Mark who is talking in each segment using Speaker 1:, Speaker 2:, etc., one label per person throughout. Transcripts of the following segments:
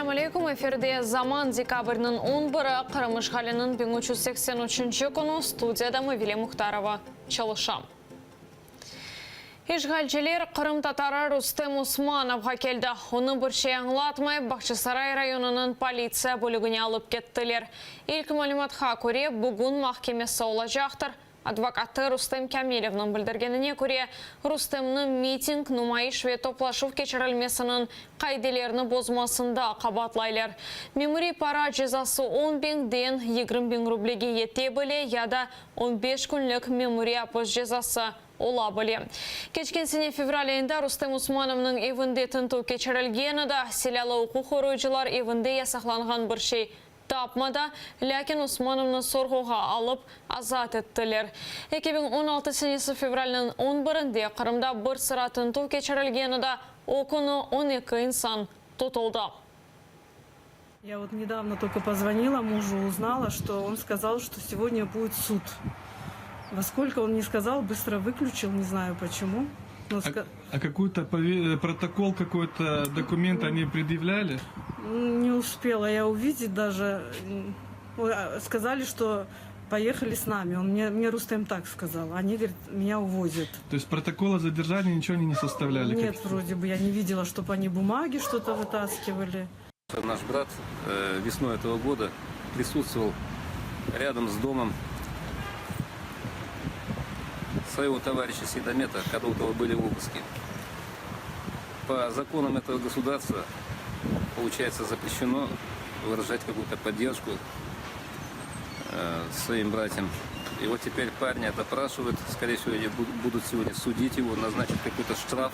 Speaker 1: Selâm aleyküm, efirde Zaman, dekabrniñ on biri, Qırım işğaliniñ 1383 künü, studiyada Mavile Muhtarova çalışa. İşğalciler qırımtatarı Rustem Osmanovğa keldi. Onı bir şey añlatmayıp, Bağçasaray rayonınıñ politsiya bölügine alıp kettiler. İlk malümatqa köre, bugün mahkemesi olacaqtır. Advokatı Rustem Kâmilevniñ bildirgenine köre, Rustemni miting, numayış ve toplaşuv keçirilmesiniñ qaidelerini bozmasında qabaatlaylar. Memuriy para cezası on biñden 20 biñ rublege yete bile ya da on beş künlik memuriy apis cezası ola bile. Keçken sene fevral ayında Rustem Usmanovnıñ evinde tintüv keçirilgen edi, silâlı uquq qoruyıcılar evinde yasaqlanğan bir şey tapmadı, lâkin Usmanovnı sorğuğa alıp, azat ettiler. 2016 senesi fevralniñ on birinde Qırımda bir sıra tintüv keçirilgen edi, o künü 12 insan tutuldı.
Speaker 2: Я вот недавно только позвонила мужу, узнала, что он сказал, что сегодня будет суд. Во сколько он не сказал, быстро выключил, не знаю почему. Но
Speaker 3: А, а какой-то протокол, какой-то документ они предъявляли?
Speaker 2: Не успела я увидеть даже. А, сказали, что поехали с нами. Он мне, мне Рустем так сказал. Они, говорит, меня увозят.
Speaker 3: То есть протокола задержания ничего они не составляли?
Speaker 2: Нет, вроде бы я не видела, чтобы они бумаги что-то вытаскивали.
Speaker 4: Наш брат э, весной этого года присутствовал рядом с домом своего товарища Сейдамета, когда у того были обыски. По законам этого государства, получается, запрещено выражать какую-то поддержку э, своим братьям. И вот теперь парня допрашивают, скорее всего, будут сегодня судить его, назначат какой-то штраф.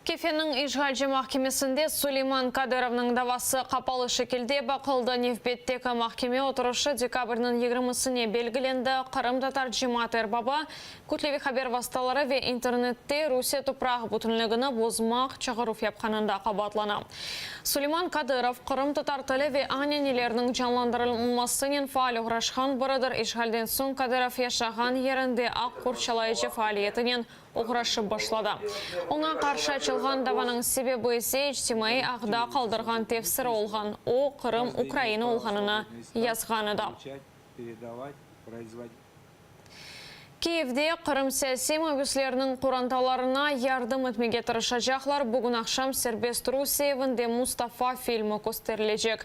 Speaker 1: Kefeniñ işğalci mahkemesinde Suleyman Kadırovnıñ davası qapalı şekilde baqıldı. Nevbetteki mahkeme oturışı dekabrniñ yigirmisine belgilendi. Qırımtatar cemaat erbabı kütleviy haber vastaları ve internette Rusiye topraq bütünligini bozmaq çağıruv yapqanında qabaatlana. Suleyman Kadırov, qırımtatar tili ve ananeleriniñ canlandırılmasınen faal oğraşqan biridir. İşğalden soñ Kadırov yaşağan yerinde aq qorçalayıcı faaliyetinen oğraşıp başladı. Oña qarşı açılğan davanıñ sebebi ise içtimaiy ağda qaldırğan tefsiri olğan, o, Qırım Ukraina olğanını yazğan edi. Kiyevde Qırım siyasiy mabüsleriniñ qorantalarına yardım etmege tırışacaqlar. Bugün aqşam Serbest Rusiye evinde Mustafa filmi kösterilecek.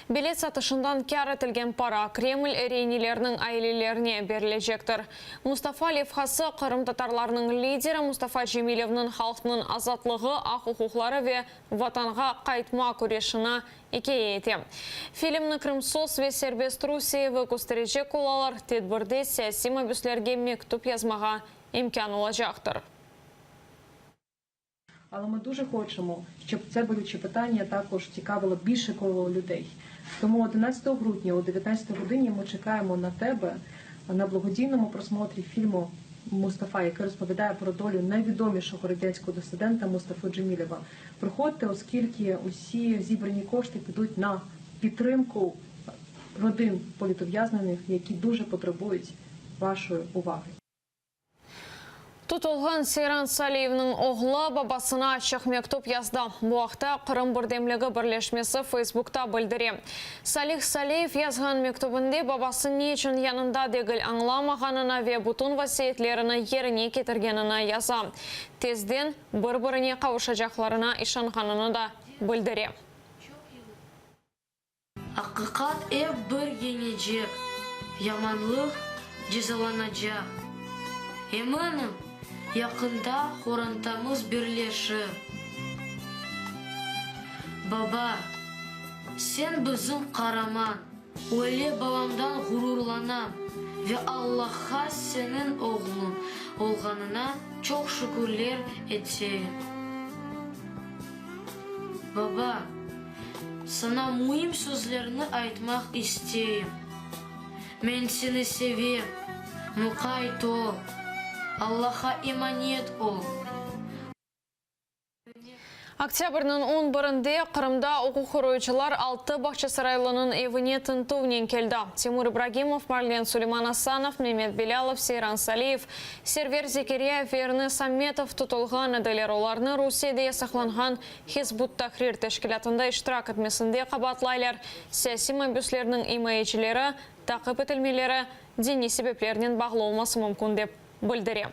Speaker 1: Bilet satışından kâr etilgen para Kreml reineleriniñ ailelerine berilecektir. Mustafa levhası qırımtatarlarnıñ lideri Mustafa Cemilevniñ halqnıñ azatlığı, aq-uquqları ve Vatanğa qaytma küreşini ikâye ete. Filmni Krımsos ve Serbest Rusiye evi kösterecek olalar, tedbirde siyasiy mabüslerge mektüp yazmağa imkân olacaqtır.
Speaker 5: Але ми дуже хочемо, щоб це болюче питання також цікавило більше коло людей. Тому 11 грудня о 19 годині ми чекаємо на тебе на благодійному просмотрі фільму Мустафа, який розповідає про долю найвідомішого радянського дисидента Мустафи Джемілєва. Приходьте, оскільки усі зібрані кошти підуть на підтримку родин політув'язнених, які дуже потребують вашої уваги.
Speaker 1: Tutulğan Seyran Saliyevniñ oğlu babasına açıq mektüp yazdı. Bu aqta Qırım birdemligi birleşmesi Feysbukta bildire. Salih Saliyev yazğan mektübinde babası ne içün yanında degil añlamağanını ve bütün vasiyetlerini yerine ketirgenini yaza. Tezden bir-birine qavuşacaqlarına işanğanını da bildire.
Speaker 6: Aqiqat ep bir yeñecek, yamanlıq cezalanacaq. Eminim, yaqında qorantamız birleşir. Baba, sen bizim qaraman, öyle balamdan ğururlanam ve Allahqa seniñ oğluñ olğanına çoq şükürler eteyim. Baba. Saña müim sözlerni aytmaq isteyim. Men seni sevem, muqayt ol, Allaha emanet ol.
Speaker 1: Oktâbrniñ on birinde Qırımda uquq qoruyıcılar altı bağçasaraylınıñ evine tintüvnen keldi. Timur İbragimov, Marlen Suleyman-Asanov, Memet Belâlov, Seyran Saliyev, Server Zekiryayev ve Ernes Ametov tutulğan ediler. Olarnı Rusiyede yasaqlanğan Hizb ut-Tahrir teşkilâtında iştirak etmesinde qabaatlaylar. Siyasiy mabüslerniñ imayecileri, taqip etilmeleri diniy sebeplernen bağlı olması mümkün, dep bildire.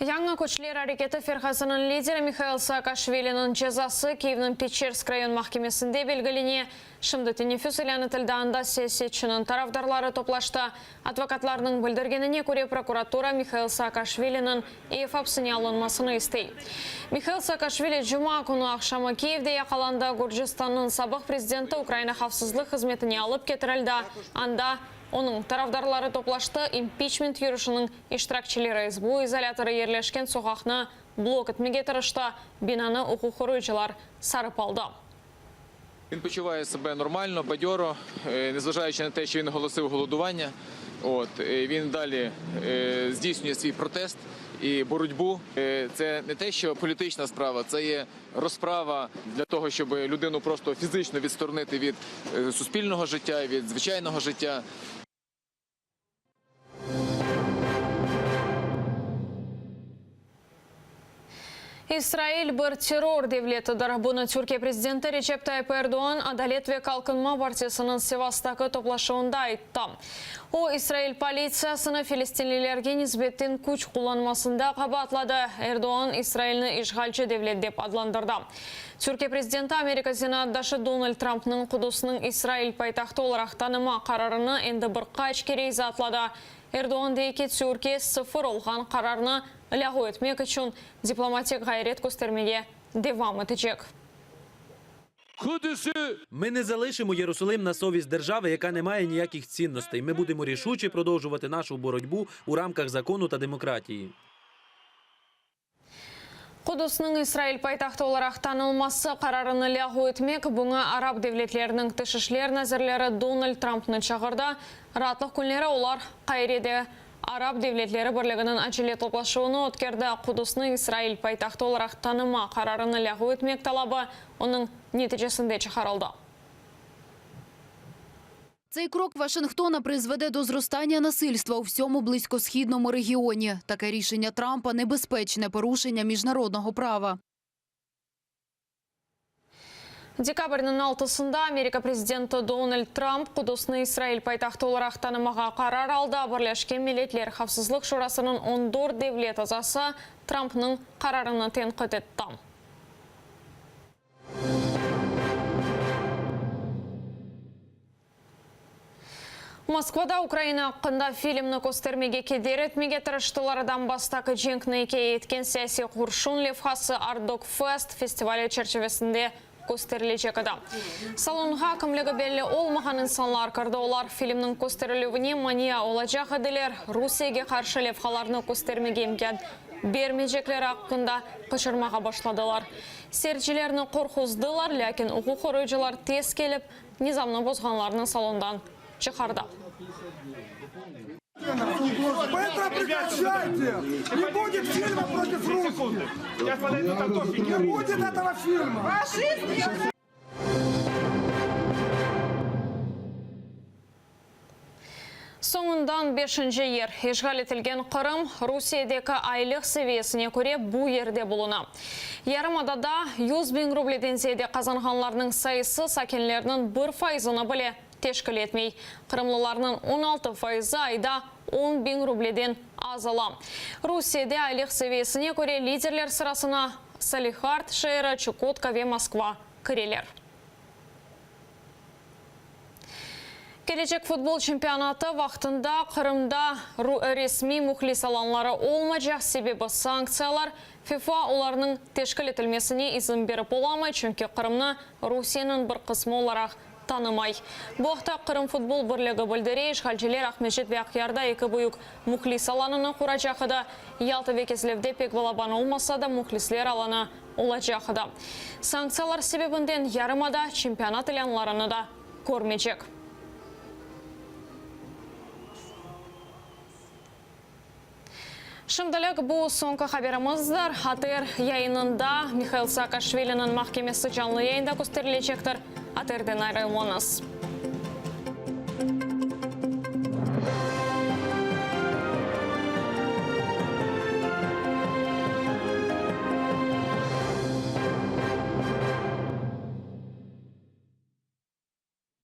Speaker 1: Yañı küçler areketi firqasınıñ lideri Mihail Saakaşviliniñ cezası Kyivniñ Peçersk rayon mahkemesinde belgilene. Şimdi teneffüs ilân etildi, anda siyasetçiniñ tarafdarları toplaştı. Advokatlarnıñ bildirgenine köre, prokuratura Mihail Saakaşviliniñ ev apsine alınmasını istey. Mihail Saakaşvili cuma künü aqşamı Kyivde yaqalandı, Gürcistannıñ sabıq prezidenti Ukraina havfsızlıq hızmetine alıp ketirildi, anda onıñ tarafdarları toplaştı, impiçment yürüşiniñ iştirakçileri SBU izolâtorı yerleşken soqaqnı blok etmege tırıştı, binanı uquq qoruyıcılar sarıp aldı.
Speaker 7: Він почуває себе нормально, бадьоро, незважаючи на те, що він оголосив голодування. От він далі здійснює свій протест і боротьбу. Це не те, що політична справа, це є розправа для того, щоб людину просто фізично відсторонити від суспільного життя, від звичайного життя.
Speaker 1: İsrail bir terror devletidir. Bunı Türkiye prezidenti Recep Tayyip Erdoğan Adalet ve Kalkınma partiyasınıñ Sivastaki toplaşuvında ayttı. O, İsrail politsiyasını filistinlilerge nisbeten küç qullanmasında qabaatladı. Erdoğan İsrailni işğalci devlet dep adlandırdı. Türkiye prezidenti Amerika zenaatdaşı Donald Trampnıñ Qudusnıñ İsrail paytahtı olaraq tanıma qararını endi bir qaç kere izaatladı. Erdoğan dey ki, Türkiye sıfır olğan qararnı lâğu etmek içün diplomatik ğayret köstermege devam etecek.
Speaker 8: Ми не залишимо Єрусалим на совість держави, яка не має ніяких цінностей. Ми будемо рішуче продовжувати нашу боротьбу у рамках закону та демократії.
Speaker 1: Qudusnıñ İsrail paytahtı olaraq tanılması qararını lâğu etmek, buña arap devletleriniñ tış işler nazirleri Donald Trampnı çağırdı. Raatlıq künleri olar Qairede Arap devletleri birliginiñ acele toplaşuvını ötkerdi. Qudusnı İsrail paytahtı olaraq tanıma qararını lâğu etmek talabı onıñ neticesinde çıqarıldı.
Speaker 9: Цей крок Вашингтона призведе до зростання насильства у всьому близькосхідному регіоні. Таке рішення Трампа небезпечне порушення міжнародного права.
Speaker 1: Dekabrniñ altısında Amerika prezidenti Donald Tramp Qudusnı İsrail paytahtı olaraq tanımağa qarar aldı. Birleşken Milletler Havfsızlıq Şurasınıñ on dört devlet azası Trampnıñ qararını tenqit etti. Moskvada Ukraina aqqında filmni köstermege keder etmege tırıştılar. Donbasstaki cenkni ikâye etken Siyasiy qurşun levhası Artdokfest festivali çerçivesinde kösterilecek edi. Salonğa kimligi belli olmağan insanlar kirdi. Olar filmniñ kösterilüvine mania olacaq ediler, Rusiyege qarşı levhalarnı köstermege imkân bermeycekleri aqqında qıçırmağa başladılar. Seyircilerni qorquzdılar, lâkin uquq qoruyıcılar tez kelip, nizamnı bozğanlarnı salondan çıqardı. Soñundan beşinci yer, işğal etilgen Qırım, Rusiyedeki aylıq seviyesine köre bu yerde buluna. Yarımadada 100 biñ rubleden ziyade qazanğanlarnıñ sayısı sakinlerniñ bir fayızını bile teşkil etmey. Qırımlılarnıñ 16 fayızı ayda on biñ rubleden az ala. Rusiyede aylıq seviyesine köre liderler sırasına Salihard şeeri, Çukotka ve Moskva kireler. Kelecek futbol çempionatı vaqtında Qırımda resmiy mühlis alanları olmacaq, sebebi sanktsiyalar. FIFA olarnıñ teşkil etilmesine izin berip olamay, çünki Qırımnı Rusiyeniñ bir qısmı olaraq tanımay. Bu aqta Qırım futbol birligi bildire. İşğalciler Aqmescit ve Aqyarda eki büyük mühlis alanını quracaq edi. Yalta ve Kezlevde pek balaban olmasa da, mühlisler alanı olacaq edi. Sanktsiyalar sebebinden yarımada çempionat ilânlarını da körmeycek. Şimdilik bu soñki haberimizdir. ATR yayınında Mihail Saakaşviliniñ mahkemesi canlı yayında kösterilecektir. ATRden ayrılmañız.